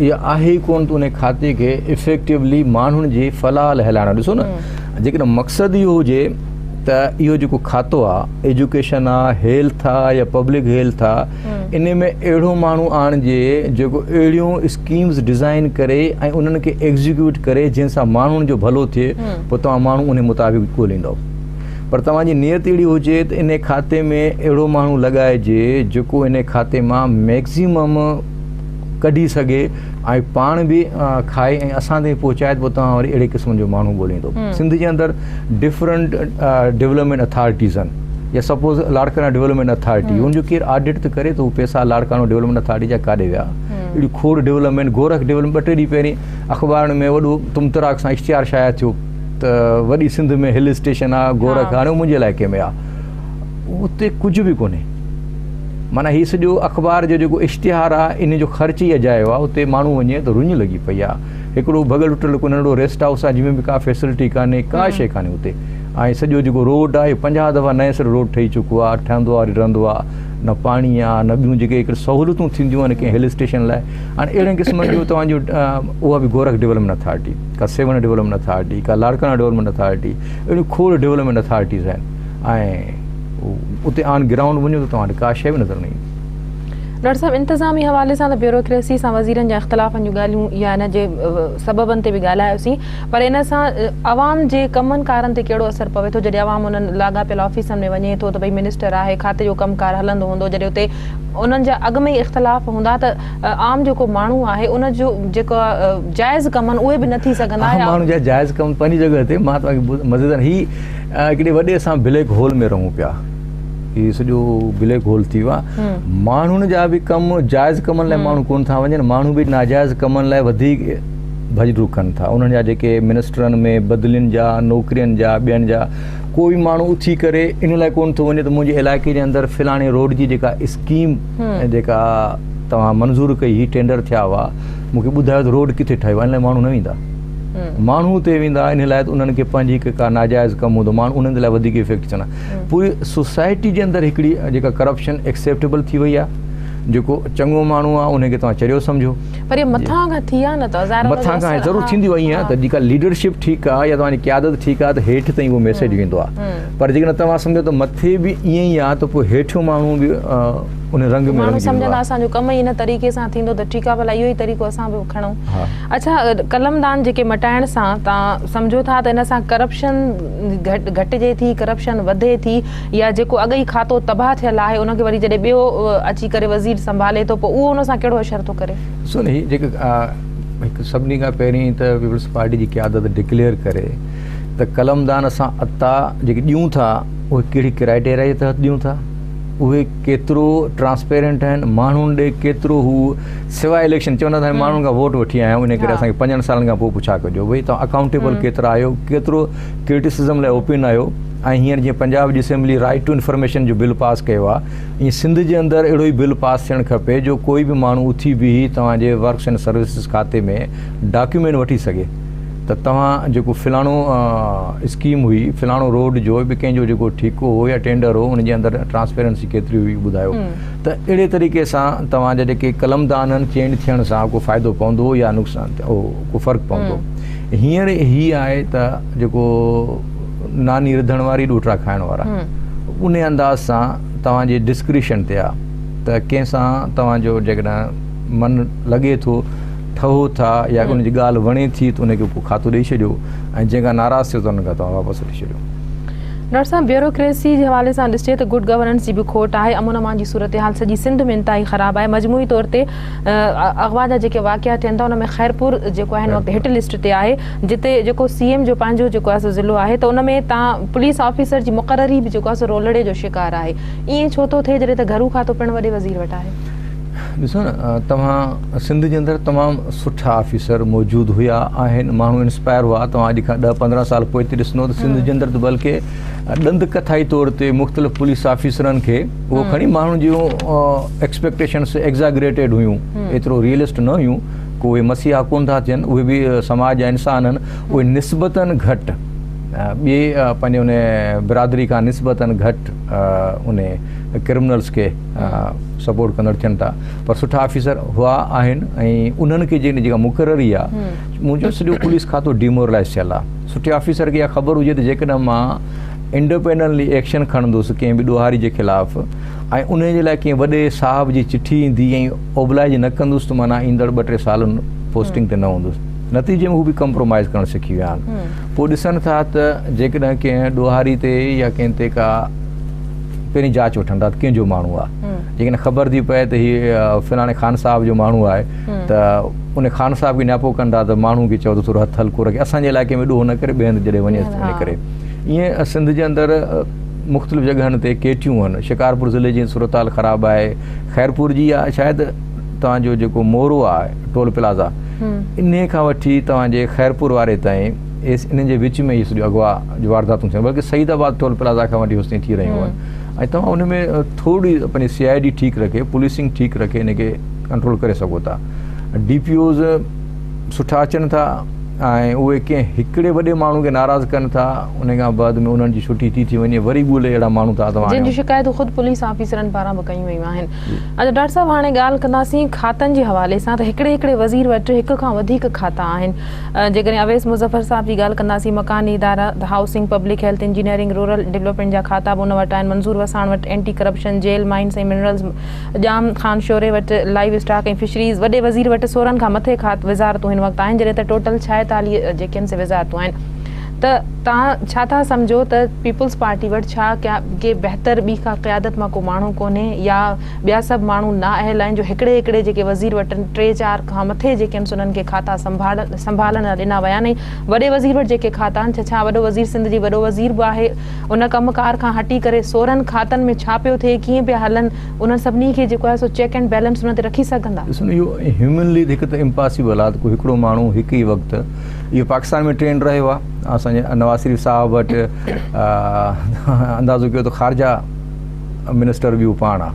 S2: اها آهي ئي ڪونه ته ان کاتي کي افيڪٽولي ماڻهن جي فلاح لاء هلائڻو ڏسو نه جيڪڏهن مقصد اهو هجي ته اهو جيڪو کاتو آ ايجوڪيشن آ هيلٿ آ يا پبلڪ هيلٿ آ ان ۾ اهڙو ماڻهو آڻجي جيڪو اهڙيون اسڪيمز ڊزائن ڪري ۽ انهن کي ايگزيڪيوٽ ڪري جنهن سان ماڻهن جو ڀلو ٿئي پوء توهان ماڻهو ان مطابق ڳوليندو پر توهان جي نيت اهڙي هجي ته ان کاتي ۾ اهڙو ماڻهو لڳائجي جيڪو ان کاتي مان ميڪزيمم ڪڍي سگهي ۽ پاڻ به کائي ۽ اسان تائين پهچائي ته پوء توهان وري اهڙي قسم جو ماڻهو ڳوليندو. سنڌ جي اندر ڊفرنٽ ڊولپمينٽ اٿارٽيز آهن يا سپوز لاڙڪاڻا ڊولپمينٽ اٿارٽي ان جو ڪير آڊٽ ته ڪري ته هو پيسا لاڙڪاڻو ڊولپمينٽ اٿارٽي جا ڪاڏي ويا. اهڙيون کوڙ ڊولپمينٽ گورک ڊولپمينٽ ٻه ٽي ڏينهن پهرين اخبارن ۾ وڏو تمتراڪ سان اشتهار شايع ٿيو ته وڏي سنڌ ۾ هل اسٽيشن آهي گورک هاڻي منهنجي علائقي ۾ آهي اتي ڪجهه به ڪونهي. معنيٰ هي سڄو اخبار جو جيڪو اشتهار آ ان جو خرچ ئي اجايو آ اتي ماڻهو وڃي ته رڃ لڳي پئي آ هڪڙو ڀڳل ٽٽل هڪ ننڍڙو ريسٽ هائوس آ جنهن ۾ به ڪا فيسلٽي ڪانهي ڪا شيء ڪانهي اتي ۽ سڄو جيڪو روڊ آ اهو 50 دفعا نئين سر روڊ ٺهي چڪو آ ٺهندو آ وري ڊهندو آ نه پاڻي آ نه ٻيون جيڪي هڪڙي سهولتون ٿينديون آهن ڪنهن هل اسٽيشن لاء هاڻي اهڙن قسمن جون توهان جون اها به گورک ڊولپمينٽ اٿارٽي ڪا سيوهڻ ڊولپمينٽ اٿارٽي ڪا لاڙڪاڻا ڊولپمينٽ اٿارٽي اهڙيون کوڙ ڊولپمينٽ اٿارٽيز آهن ۽ اتي آن گرائونڊ وڃو ته توهان وٽ ڪا شيء به نظر نه ايندي.
S1: ڊاڪٽر صاحب انتظامي حوالي سان ته بيوروڪريسي سان وزيرن جا اختلافن جون ڳالهيون يا ان جي سببن تي به ڳالهايوسين پر ان سان عوام جي ڪمن ڪارن تي ڪهڙو اثر پوي ٿو جڏهن عوام انهن لاڳاپيل آفيسن ۾ وڃي ٿو ته ڀئي منسٽر آهي کاتي جو ڪم ڪار هلندو هوندو جڏهن اتي انهن جا اڳ ۾ ئي اختلاف هوندا ته عام جيڪو ماڻهو آهي ان جو جيڪو جائز ڪم آهن اهي به نه ٿي سگهندا
S2: عام ماڻهو جا جائز ڪم پنهنجي جڳهه تي مان توهان کي مزيدار هي هڪڙي وڏي اسان بليڪ هول ۾ رهون پيا هي سڄو بليڪ هول ٿي ويو آهي ماڻهن جا به ڪم جائز ڪمن لاء ماڻهو ڪون ٿا وڃن ماڻهو به ناجائز ڪمن لاء وڌيڪ ڀڄ ڊوڙ ڪن ٿا انهن جا جيڪي منسٽرن ۾ بدلين جا نوڪرين جا ٻين جا ڪوئي ماڻهو اٿي ڪري ان لاء ڪون ٿو وڃي ته منهنجي علائقي جي اندر فلاڻي روڊ جي جيڪا اسڪيم جيڪا توهان منظور ڪئي هي ٽينڊر ٿيا هئا مونکي ٻڌايو ته روڊ ڪٿي ٺهيو ان لاء ماڻهو نه ويندا ماڻهو اتي ويندا ان لاء ته انهن کي پنهنجي هڪ ڪا ناجائز ڪم هوندو ماڻهو انهن جي لاء وڌيڪ افيڪٽ ٿيندا پوري سوسائٽي جي اندر هڪڙي جيڪا ڪرپشن ايڪسيپٽيبل ٿي وئي آهي جيڪو چڱو ماڻهو آهي ان کي توهان چريو سمجهو
S1: پر هي مٿان کان ٿي آ نه ته ظاهر
S2: مٿان کان ضرور ٿيندي وئي آهي ته جيڪا ليڊرشپ ٺيڪ آهي يا توهان جي قيادت ٺيڪ آهي ته هيٺ تائين اهو ميسيج ويندو آهي پر جيڪڏهن توهان سمجهو ته مٿي به ائين ئي آهي ته پوء هيٺيون ماڻهو به ان رنگ ۾
S1: ماڻهو
S2: رنگجي ويندو
S1: سمجهندا
S2: آهي.
S1: اسان جو ڪم ئي ان طريقي سان ٿيندو ته ٺيڪ آهي ڀلا اهو ئي طريقو اسان به کڻون. اڇا قلمدان جيڪي مٽائڻ سان توهان سمجهو ٿا ته ان سان ڪرپشن گهٽجي ٿي ڪرپشن وڌي ٿي يا جيڪو اڳ ئي کاتو تباهه ٿيل آهي ان کي وري جڏهن ٻيو اچي ڪري وزير سنڀالي ٿو پوء اهو ان سان ڪهڙو اشر ٿو ڪري؟
S2: ڏسو نه هي جيڪي هڪ سڀني کان پهرين ته پيپلز پارٽي جي قيادت ڊڪليئر ڪري ته قلمدان اسان عطا جيڪي ڏيون ٿا اهي ڪهڙي ڪرائيٽيريا جي تحت ڏيون ٿا. اهي ڪيترو ٽرانسپيرنٽ آهن ماڻهن ڏي ڪيترو هو سواء اليڪشن چوندا ته ماڻهن کان ووٽ وٺي آيا آهيون ان ڪري اسان کي پنجن سالن کان پوء پڇا ڪجو ڀئي توهان اڪائونٽيبل ڪيترا آهيو ڪيترو ڪرٽيسزم لاء اوپن آهيو ۽ هينئر جيئن پنجاب جي اسيمبلي رائٽ ٽو انفارميشن جو بل پاس ڪيو آهي ائين سنڌ جي اندر اهڙو ئي بل پاس ٿيڻ کپي جو ڪوئي به ماڻهو اٿي بيهي توهان جي ورڪس اينڊ سروسز کاتي ۾ ڊاڪيومينٽ وٺي سگهي ته توهان جيڪو فلاڻو اسڪيم هئي فلاڻو روڊ جو به ڪنهن جو جيڪو ٺيڪو هو يا ٽينڊر هو ان جي اندر ٽرانسپيرنسي ڪيتري هئي ٻڌايو ته اهڙي طريقي سان توهان جا جيڪي قلمدان آهن چينج ٿيڻ سان ڪو فائدو پوندو يا نقصان ڪو فرق پوندو هينئر هي آهي ته جيڪو ناني رڌڻ واري ڏوهٽا کائڻ وارا ان انداز سان توهان جي ڊسڪريشن تي آ ته ڪنهن سان توهان جو جيڪڏهن من لڳي ٿو ٺهو ٿا يا ان جي ڳالهه وڻي ٿي ته ان کي ڪو کاتو ڏئي ڇڏيو ۽ جنهن کان ناراض ٿيو ته ان کان توهان واپس وٺي ڇڏيو.
S1: ڊاڪٽر صاحب بيوروڪريسي جي حوالي سان ڏسجي ته گڊ گورننس جي به کوٽ آهي، امن امان جي صورتحال سڄي سنڌ ۾ انتهائي خراب آهي، مجموعي طور تي اغوا جا جيڪي واقعا ٿين ٿا ان ۾ خيرپور جيڪو آهي هن وقت هٽ لسٽ تي آهي جتي جيڪو سي ايم جو پنهنجو جيڪو آهي سو ضلعو آهي ته ان ۾ تان پوليس آفيسر جي مقرري به جيڪو آهي سو رولڙي جو شڪار آهي ائين ڇو ٿو ٿئي جڏهن ته گهرو کاتو پڻ وڏي وزير وٽ آهي.
S2: ڏسو نه توهان سنڌ جي اندر تمام سٺا آفيسر موجود هيا آهن ماڻهو انسپائر هئا توهان اڄ کان 10 15 سال پوئتي ڏسندو ته سنڌ جي اندر ته بلڪه ڏند ڪٿائي طور تي مختلف پوليس آفيسرن کي اهو کڻي ماڻهن جون ايڪسپيڪٽيشنس ايگزاگريٽيڊ هيون ايترو ريئلسٽ نه هيون ڪو اهي مسيحا ڪون ٿا ٿين اهي به سماج جا انسان آهن اهي نسبتن گهٽ ٻي پنهنجي ان برادري کان نسبتن گهٽ ان ڪرمنلس کي سپورٽ ڪندڙ ٿين ٿا پر سٺا آفيسر هئا آهن ۽ انهن کي جيڪا مقرري آهي منهنجو سڄو پوليس کاتو ڊيمورلائز ٿيل آهي سٺي آفيسر کي اها خبر هجي ته جيڪڏهن مان انڊيپينڊنٽلي ايڪشن کڻندس ڪنهن به ڏوهاري جي خلاف ۽ ان جي لاء ڪنهن وڏي صاحب جي چٺي ايندي ۽ اوبلائج نه ڪندس ته معنيٰ ايندڙ ٻه ٽي سال پوسٽنگ تي نه هوندس نتيجي ۾ هو به ڪمپرومائز ڪرڻ سکي ويا آهن پوء ڏسن ٿا ته جيڪڏهن ڪنهن ڏوهاري تي يا ڪنهن تي ڪا پهرين جاچ وٺن ٿا ته ڪنهن جو ماڻهو آهي جيڪڏهن خبر ٿي پئي ته هي فلاڻي خان صاحب جو ماڻهو آهي ته ان خان صاحب کي نياپو ڪن ٿا ته ماڻهو کي چئو ته ٿورو هٿ هلڪو رکي اسان جي علائقي ۾ ڏوهه نه ڪري ٻئي هنڌ جڏهن وڃي ته ان ڪري ائين سنڌ جي اندر مختلف جڳهن تي ڪيٽيون آهن شڪارپور ضلعي جي صورتحال خراب آهي خيرپور جي آهي شايد توهان جو جيڪو مورو آهي ٽول پلازا انهي کان وٺي توهان جي خيرپور واري تائين انهن جي وچ ۾ هي سڄو اغوا جون وارداتون ٿيون بلڪه سعيد آباد ٽول پلازا کان وٺي هوستائين ٿي رهيون آهن ۽ توهان ان ۾ ٿوري پنهنجي سي I D ٺيڪ رکي پوليسنگ ٺيڪ رکي ان کي ڪنٽرول ڪري سگهو ٿا ڊي پي اوز سٺا اچن ٿا ۽ اهي ڪنهن هڪڙي وڏي ماڻهو کي ناراض ڪن ٿا ان کان بعد ۾ انهن جي ڇٽي ٿي ٿي وڃي وري ڳولي اهڙا ماڻهو ٿا توهان
S1: جن جون شڪايتون خود پوليس آفيسرن پاران به ڪيون ويون آهن اچا ڊاڪٽر صاحب هاڻي ڳالهه ڪنداسين کاتن جي حوالي سان ته هڪڙي هڪڙي وزير وٽ هڪ کان وڌيڪ کاتا آهن جيڪڏهن اويس مظفر صاحب جي ڳالهه ڪنداسين مڪاني ادارا، housing, public health, engineering, rural development جا کاتا به ان وٽ آهن، منظور وساڻ وٽ anti corruption, jail, mines ۽ minerals, Jam Khan Shoro وٽ لائيو اسٽاڪ ۽ فشريز، وڏي وزير وٽ 16 کان مٿي کات وزارتون هن وقت آهن جڏهن ته ٽوٽل 46 جيڪي آهن سي وزارتون آهن ته توهان ڇا ٿا سمجهو ته پيپلز پارٽي وٽ ڇا ڪي بهتر ٻي ڪا قيادت مان ڪو ماڻهو ڪونهي يا ٻيا سڀ ماڻهو نااهل آهن جو هڪڙي هڪڙي جيڪي وزير وٽ ٽي چار کان مٿي جيڪي آهن سو انهن کي کاتا سنڀالڻ لاء ڏنا ويا آهن ۽ وڏي وزير وٽ جيڪي کاتا آهن ڇا وڏو وزير سنڌ جي وڏو وزير به آهي ان ڪم ڪار کان هٽي ڪري 16 کاتن ۾ ڇا پيو ٿئي ڪيئن پيا هلن انهن سڀني کي جيڪو آهي سو چيڪ اينڊ بيلنس انهن تي رکي سگهندا؟
S2: ڏسو نه اهو هيومنلي هڪ ته امپاسيبل آهي ته ڪو هڪڙو ماڻهو هڪ ئي وقت اهو پاڪستان ۾ ٽرينڊ رهيو آهي اسان جي نواز شريف صاحب وٽ اندازو ڪيو ته خارجه منسٽر به هو پاڻ آ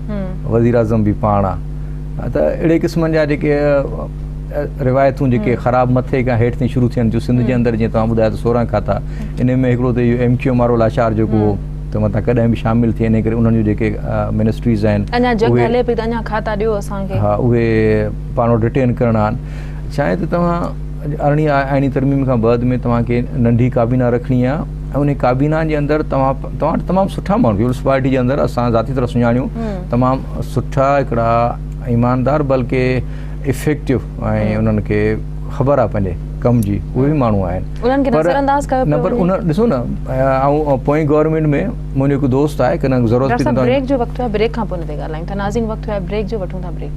S2: وزيراعظم به پاڻ آ ته اهڙي قسمن جا جيڪي روايتون جيڪي خراب مٿي کان هيٺ تائين شروع ٿين ٿيون سنڌ جي اندر جيئن توهان ٻڌايو ته 16 کاتا ان ۾ هڪڙو ته اهو ايم ڪيو ايم وارو لاشار جيڪو هو ته متان ڪڏهن به شامل ٿئي ان ڪري انهن جون جيڪي منسٽريز آهن
S1: اڃا جنگ هلي پئي ته اڃا کاتا ڏيو اسان کي
S2: ها اهي پاڻ وٽ رٽين ڪرڻا آهن ڇا آهي ته توهان ارڙهين آئيني ترميم کان بعد ۾ توهان کي ننڍي ڪابينا رکڻي آهي ۽ ان ڪابينا جي اندر توهان توهان وٽ تمام سٺا ماڻهو پيپلز پارٽي جي اندر اسان ذاتي طرح سڃاڻيون تمام سٺا هڪڙا ايماندار بلڪه افيڪٽو ۽ انهن کي خبر آهي پنهنجي ڪم جي اهي به ماڻهو آهن
S1: انهن کي نظر انداز ڪيو
S2: نه پر ان ڏسو نه آئون پوئين گورنمينٽ ۾ منهنجو هڪ دوست آهي ڪنهن ضرورت
S1: پئي ته بريڪ جو وقت ٿيو آهي بريڪ کان پوء ان تي ڳالهايون ٿا ناظرين وقت ٿيو آهي بريڪ جو وٺون ٿا بريڪ.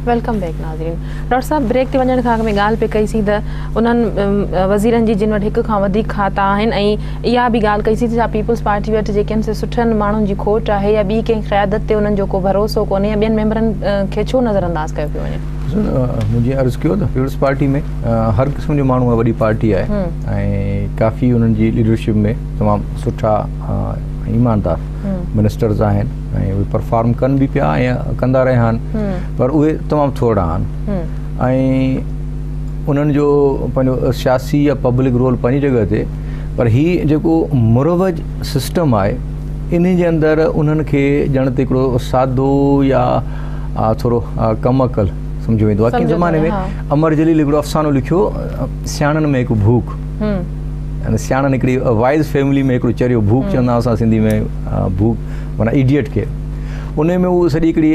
S1: Welcome back ناظرين ڊاڪٽر صاحب بريڪ تي وڃڻ کان اڳ ۾ ڳالهه پئي ڪئي سين ته انهن وزيرن جي جن وٽ هڪ کان وڌيڪ کاتا آهن ۽ اها به ڳالهه ڪئي سين ته ڇا پيپلز پارٽي وٽ جيڪي آهن سي سٺن ماڻهن جي کوٽ آهي يا ٻي ڪنهن قيادت تي انهن جو ڪو ڀروسو ڪونهي يا ٻين ميمبرن کي ڇو نظر انداز ڪيو پيو وڃي.
S2: مون جيئن عرض ڪيو ته پيپلز پارٽي ۾ هر قسم جو ماڻهو آهي وڏي پارٽي آهي ۽ ڪافي انهن جي ليڊرشپ ۾ تمام سٺا ايماندار منسٽرز آهن ۽ اهي پرفارم ڪن به پيا ۽ ڪندا رهيا آهن پر اهي تمام ٿورڙا آهن ۽ انهن جو پنهنجو سياسي يا پبلڪ رول پنهنجي جڳهه تي پر هي جيڪو مروج سسٽم آهي ان جي اندر انهن کي ڄڻ ته هڪڙو سادو يا ٿورو ڪم عقل سمجهيو ويندو آهي ڪنهن زماني ۾ امر جليل هڪڙو افسانو لکيو سياڻن ۾ هڪ ڀوڪ يعني سياڻن هڪڙي وائز فيملي ۾ هڪڙو چريو ڀوڪ چوندا اسان سنڌي ۾ ڀوڪ معنيٰ ايڊيٽ کي ان ۾ هو سڄي هڪڙي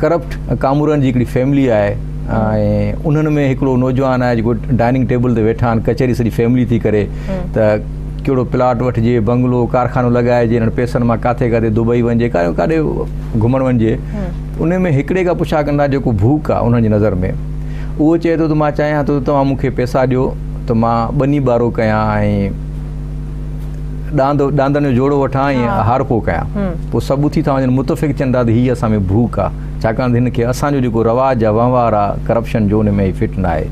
S2: ڪرپٽ ڪامورن جي هڪڙي فيملي آهي ۽ انهن ۾ هڪڙو نوجوان آهي جيڪو ڊائننگ ٽيبل تي ويٺا آهن ڪچهري سڄي فيملي ٿي ڪري ته ڪهڙو پلاٽ وٺجي بنگلو ڪارخانو لڳائجي انهن پئسن مان ڪاٿي ڪاٿي دبئي وڃجي ڪاڏي ڪاڏي گهمڻ وڃجي ان ۾ هڪڙي کان پڇا ڪندا جيڪو ڀوڪ آهي انهن جي نظر ۾ اهو چئي ٿو ته مان چاهيان ٿو ته توهان مون کي پئسا ڏيو ته مان ٻني ٻارو ڪيان ۽ ڏاند ڏاندن جو جوڙو وٺان ۽ هارپو ڪيان پوء سڀ اٿي ٿا وڃن متفق ٿين ٿا ته هي اسان ۾ ڀوڪ آ ڇاڪاڻ ته هن کي اسان جو جيڪو رواج آ وهنوار آ ڪرپشن جو ان ۾ هي فٽ نه آهي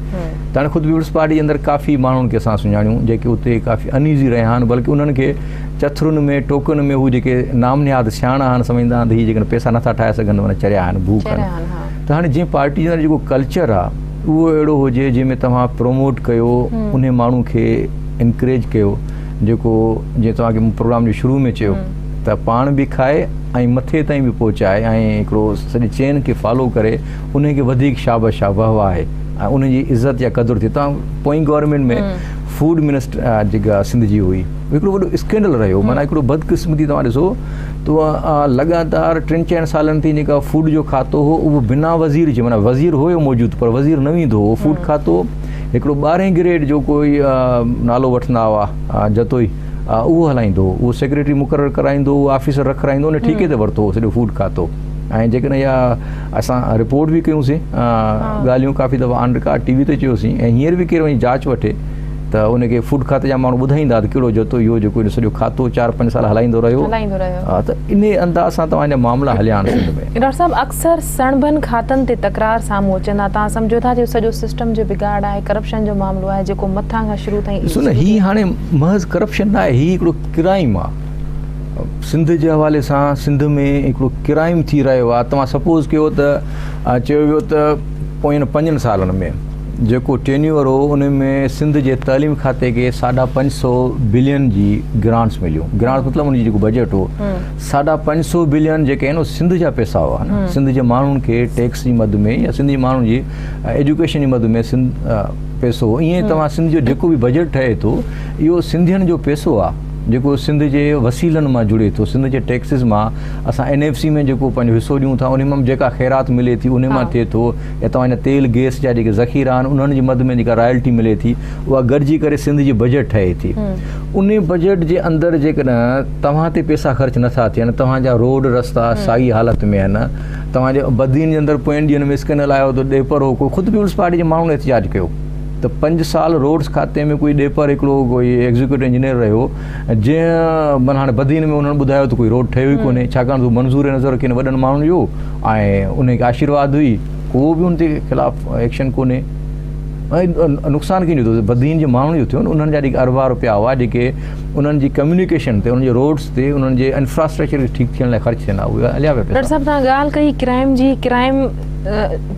S2: ته هاڻي خود پيپلز پارٽي جي اندر ڪافي ماڻهن کي اسان سڃاڻيون جيڪي اتي ڪافي ان ايزي رهيا آهن بلڪه انهن کي چٿرن ۾ ٽوڪن ۾ هو جيڪي نام نهاد سياڻا آهن سمجهندا آهن ته هي جيڪڏهن پئسا نٿا ٺاهي سگهن ته معنيٰ چريا آهن ڀوڪ آهن ته هاڻي جنهن پارٽي جي اندر جيڪو ڪلچر آ اهو اهڙو هجي جنهن ۾ توهان پروموٽ ڪيو انهي ماڻهو کي انڪريج ڪيو جيڪو جيئن توهان کي مون پروگرام جي شروع ۾ چيو ته پاڻ به کائي ۽ مٿي تائين به پهچائي ۽ هڪڙو سڄي چين کي فالو ڪري انهي کي وڌيڪ شابش آ وهه واهه آهي ۽ انهي جي عزت يا قدر ٿئي توهان پوئين گورنمينٽ ۾ فوڊ منسٽر جيڪا سنڌ جي هئي هڪڙو وڏو اسڪينڊل رهيو معنيٰ هڪڙو بدقسمتي توهان ڏسو ته لڳاتار ٽن چئن سالن تائين جيڪا فوڊ جو کاتو هو اهو بنا وزير جي معنيٰ وزير هيو موجود پر وزير نه ويندو هو فوڊ کاتو هڪڙو ٻارهين گريڊ جو ڪوئي نالو وٺندا هئا جتوئي اهو هلائيندو هو اهو سيڪريٽري مقرر ڪرائيندو هو آفيسر رکرائيندو ان ٺيڪي تي ورتو هو سڄو فوڊ کاتو ۽ جيڪڏهن اها اسان رپورٽ به ڪيونسين ڳالهيون ڪافي دفعا آن رڪارڊ ٽي وي تي چيوسين ۽ هينئر به ڪير وڃي جاچ وٺي ته ان کي فوڊ کاتي جا ماڻهو ٻڌائيندا ته ڪهڙو جتو اهو جيڪو هن سڄو کاتو چار پنج سال هلائيندو رهيو
S1: هلائيندو رهيو
S2: ها ته انهي انداز سان توهان جا معاملا هليا آهن سنڌ ۾.
S1: ڊاڪٽر صاحب اڪثر سڻڀن کاتن تي تڪرار سامهون اچن ٿا توهان سمجهو ٿا جو سڄو سسٽم جو بگاڙ آهي ڪرپشن جو معاملو آهي جيڪو مٿان کان شروع تائين
S2: ڏسو نه هي هاڻي محض ڪرپشن نه آهي هي هڪڙو ڪرائيم آهي سنڌ جي حوالي سان سنڌ ۾ هڪڙو ڪرائيم ٿي رهيو آهي توهان سپوز ڪيو ته چيو ويو ته پوين پنجن سالن ۾ جيڪو ٽينيوئر هو ان ۾ سنڌ جي تعليم کاتي کي ساڍا پنج سو بلين جي گرانٽس مليون گرانٽس مطلب ان جي جيڪو بجيٽ هو ساڍا پنج سو بلين جيڪي آهن سنڌ جا پيسا هئا نه سنڌ جي ماڻهن کي ٽيڪس جي مد ۾ يا سنڌ جي ماڻهن جي ايجوڪيشن جي مد ۾ سنڌ پيسو هو ائين توهان سنڌ جو جيڪو به بجيٽ ٺهي ٿو اهو سنڌين جو پيسو آهي جيڪو سنڌ جي وسيلن مان جڙي ٿو سنڌ جي ٽيڪسز مان اسان اين ايف سي ۾ جيڪو پنهنجو حصو ڏيون ٿا ان مان جيڪا خيرات ملي ٿي ان مان ٿئي ٿو يا توهان جا تيل گيس جا جيڪي ذخيرا آهن انهن جي مد ۾ جيڪا رائلٽي ملي ٿي اها گڏجي ڪري سنڌ جي بجيٽ ٺهي ٿي ان بجيٽ جي اندر جيڪڏهن توهان تي پيسا خرچ نٿا ٿين توهان جا روڊ رستا ساڳي حالت ۾ آهن توهان جي بدين جي اندر پوئين ڏينهن ۾ اسڪينل آيو ته ڏيپر هو ڪو خود پيپلز پارٽي جي ماڻهن احتجاج ڪيو ته پنج سال روڊس کاتي ۾ ڪوئي ڏيپر هڪڙو ڪوئي ايگزيڪيوٽو انجنيئر رهيو جنهن معنيٰ هاڻي بدين ۾ انهن ٻڌايو ته ڪوئي روڊ ٺهيو ئي ڪونهي ڇاڪاڻ ته منظور نظر ڪن وڏن ماڻهن جو ۽ ان کي آشيرواد هئي ڪو به ان تي خلاف ايڪشن ڪونهي ۽ نقصان ڪنهن جو ٿيو بدين جي ماڻهن جو ٿيو نه انهن جا جيڪي اربها روپيا هئا جيڪي انهن جي ڪميونيڪيشن تي انهن جي روڊس تي انهن جي انفراسٽرڪچر کي ٺيڪ ٿيڻ لاء خرچ ٿين ها اهي هليا ويا
S1: پئسا. ڊاڪٽر صاحب توهان ڳالهه ڪئي ڪرائيم جي ڪرائيم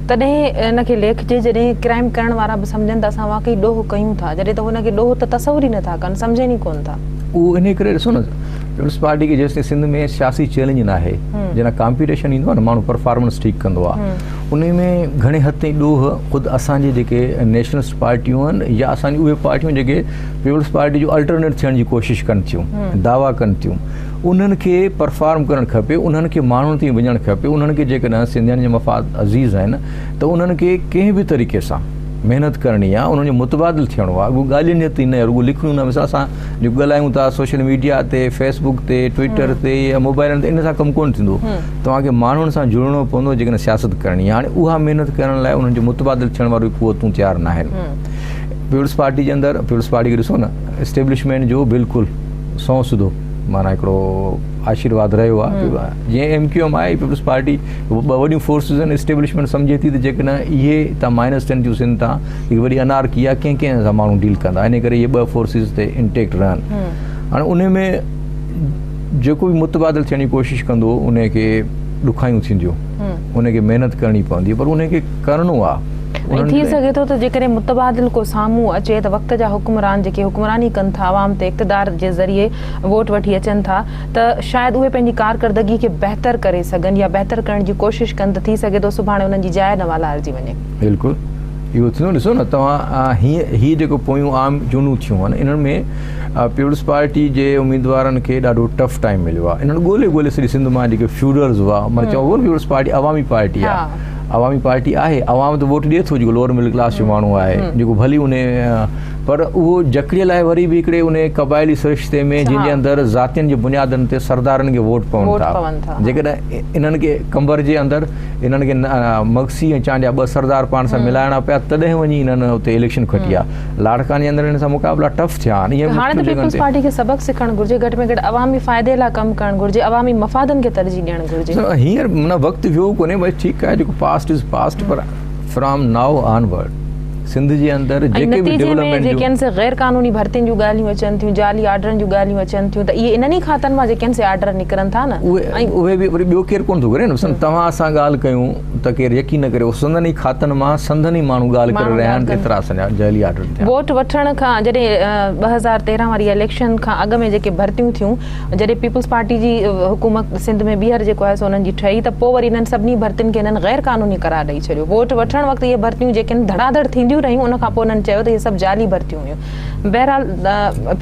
S1: تڏهن ان کي ليکجي جڏهن ڪرائيم ڪرڻ وارا به سمجهن ته اسان واقعي ڏوهه ڪيون ٿا جڏهن ته هن کي ڏوهه ته تصور ئي نٿا ڪن سمجهن ئي ڪونه ٿا.
S2: اهو انهي ڪري ڏسو نه پيپلز پارٽي کي جيستائين سنڌ ۾ سياسي چئلينج ناهي جنهن ڪامپيٽيشن ايندو آهي نه ماڻهو پرفارمنس ٺيڪ ڪندو آهي انهي ۾ گهڻي حد تائين ڏوهه خود اسان جي جيڪي نيشنلسٽ پارٽيون آهن يا اسان جون اهي پارٽيون جيڪي پيپلز پارٽي جو الٽرنيٽ ٿيڻ جي ڪوشش ڪن ٿيون دعويٰ ڪن ٿيون انهن کي پرفارم ڪرڻ کپي انهن کي ماڻهن تائين وڃڻ کپي انهن کي جيڪڏهن سنڌين جا مفاد عزيز آهن ته انهن کي ڪنهن به طريقي سان محنت ڪرڻي آ انهن جو متبادل ٿيڻو آ رڳو ڳالهين جي تي نه رڳو لکڻيون نه مثال اسان جو ڳالهايون ٿا سوشل ميڊيا تي فيس بڪ تي ٽوئٽر تي يا موبائلن تي ان سان ڪم ڪونه ٿيندو توهان کي ماڻهن سان جڙڻو پوندو جيڪڏهن سياست ڪرڻي آ هاڻي اها محنت ڪرڻ لاء انهن جو متبادل ٿيڻ واريون قوتون تيار نه آهن پيپلز پارٽي جي اندر پيپلز پارٽي کي ڏسو نه اسٽيبلشمينٽ جو بلڪل سنئون سڌو معنيٰ هڪڙو آشيرواد رهيو آهي جيئن ايم ڪيو ايم آهي پيپلز پارٽي ٻه وڏيون فورسز آهن اسٽيبلشمينٽ سمجهي ٿي ته جيڪڏهن اهي تان مائنس ٿين ٿيون سنڌ تان هڪ وڏي انارڪي آهي ڪنهن ڪنهن سان ماڻهو ڊيل ڪندا ان ڪري اهي ٻه فورسز تي انٽيڪٽ رهن هاڻي ان ۾ جيڪو به متبادل ٿيڻ جي ڪوشش ڪندو ان کي ڏکايون ٿينديون ان کي محنت ڪرڻي پوندي پر ان کي ڪرڻو آهي
S1: ۽ ٿي سگهي ٿو ته جيڪڏهن متبادل ڪو سامهون اچي ته وقت جا حڪمران جيڪي حڪمراني ڪن ٿا عوام تي اقتدار جي ذريعي ووٽ وٺي اچن ٿا ته شايد اهي پنهنجي ڪارڪردگي کي بهتر ڪري سگهن يا بهتر ڪرڻ جي ڪوشش ڪن ته ٿي سگهي ٿو سڀاڻي انهن جي جاء نه والارجي وڃي.
S2: بلڪل اهو ٿيندو ڏسو نه توهان هي هي جيڪو پويون عام چونڊون ٿيون آهن انهن ۾ پيپلز پارٽي جي اميدوارن کي ڏاڍو ٽف ٽائيم مليو آهي انهن ڳولي ڳولي سڄي سنڌ مان جيڪي فيوڊرز هئا معنيٰ چئبو نه پيپلز پارٽي عوامي پارٽي آهي عوامي پارٽي آهي عوام ته ووٽ ڏئي ٿو جيڪو لوئر مڊل ڪلاس جو ماڻهو آهي جيڪو ڀلي ان پر اهو جڪڙيل آهي وري به هڪڙي ان قبائلي سرشتي ۾ جنهن جي اندر ذاتين جي بنيادن تي سردارن کي ووٽ پون ٿا جيڪڏهن انهن کي قمبر جي اندر انهن کي مگسي ۽ چانڊيا ٻه سردار پاڻ سان ملائڻا پيا تڏهن وڃي انهن اتي اليڪشن کٽي آهي لاڙڪاڻي جي اندر انهن سان مقابلا ٽف ٿيا آهن. اهي
S1: هاڻي ته
S2: مختلف جڳهن
S1: پيپلز
S2: تي.
S1: پارٽي کي سبق سکڻ گهرجي، گهٽ ۾ گهٽ عوامي فائدي لاء ڪم ڪرڻ گهرجي، عوامي مفادن کي ترجيح ڏيڻ گهرجي.
S2: هينئر معنيٰ وقت ويو ڪونهي بس ٺيڪ آهي جيڪو past is past per from now on word Sindh جي اندر
S1: ۽
S2: جيڪي به
S1: نتيجي ۾
S2: ڊولپمينٽ
S1: جيڪي
S2: جون.
S1: آهن سي غير قانوني ڀرتين جون ڳالهيون اچن ٿيون، جعلي آرڊرن جون ڳالهيون اچن ٿيون ته اهي انهن ئي کاتن مان جيڪي آهن سي آرڊر نڪرن ٿا نه
S2: اهي
S1: ۽.
S2: اهي به وري ٻيو ڪير ڪونه ٿو ڪري نه مثلاً توهان اسان ڳالهه ڪيون ته ڪير يقين نه ڪري اهو سندن ئي کاتن مان سندن ئي ماڻهو ڳالهه ڪري رهيا آهن ته ايترا اسان جا جعلي آرڊر ٿيا.
S1: ووٽ وٺڻ کان جڏهن 2013 واري اليڪشن کان اڳ ۾ جيڪي ڀرتيون ٿيون جڏهن پيپلز پارٽي جي حڪومت سنڌ ۾ ٻيهر جيڪو آهي سو انهن جي ٺهي ته پوء وري انهن سڀني ڀرتين کي انهن غير قانوني قرار ڏئي ڇڏيو ووٽ وٺڻ وقت اهي ڀرتيون جيڪي آهن ڌڙا ڌڙ ٿينديون رهيون ان کان پوء انهن چيو ته اهي سڀ جعلي ڀرتيون هيون بهرحال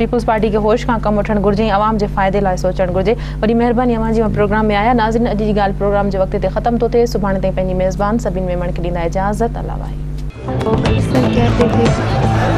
S1: پيپلز پارٽي کي هوش کان ڪم وٺڻ گهرجي ۽ عوام جي فائدي لاء سوچڻ گهرجي. وڏي مهرباني اوهان جي اوهان پروگرام ۾ آيا. ناظرين اڄ جي ڳالهه پروگرام جو وقت هتي ختم ٿو ٿئي. سڀاڻي تائين پنهنجي ميزبان سبين ميمڻ کي ڏيندا اجازت. الله واهي.
S3: پئسا ڪيا تي ٿي.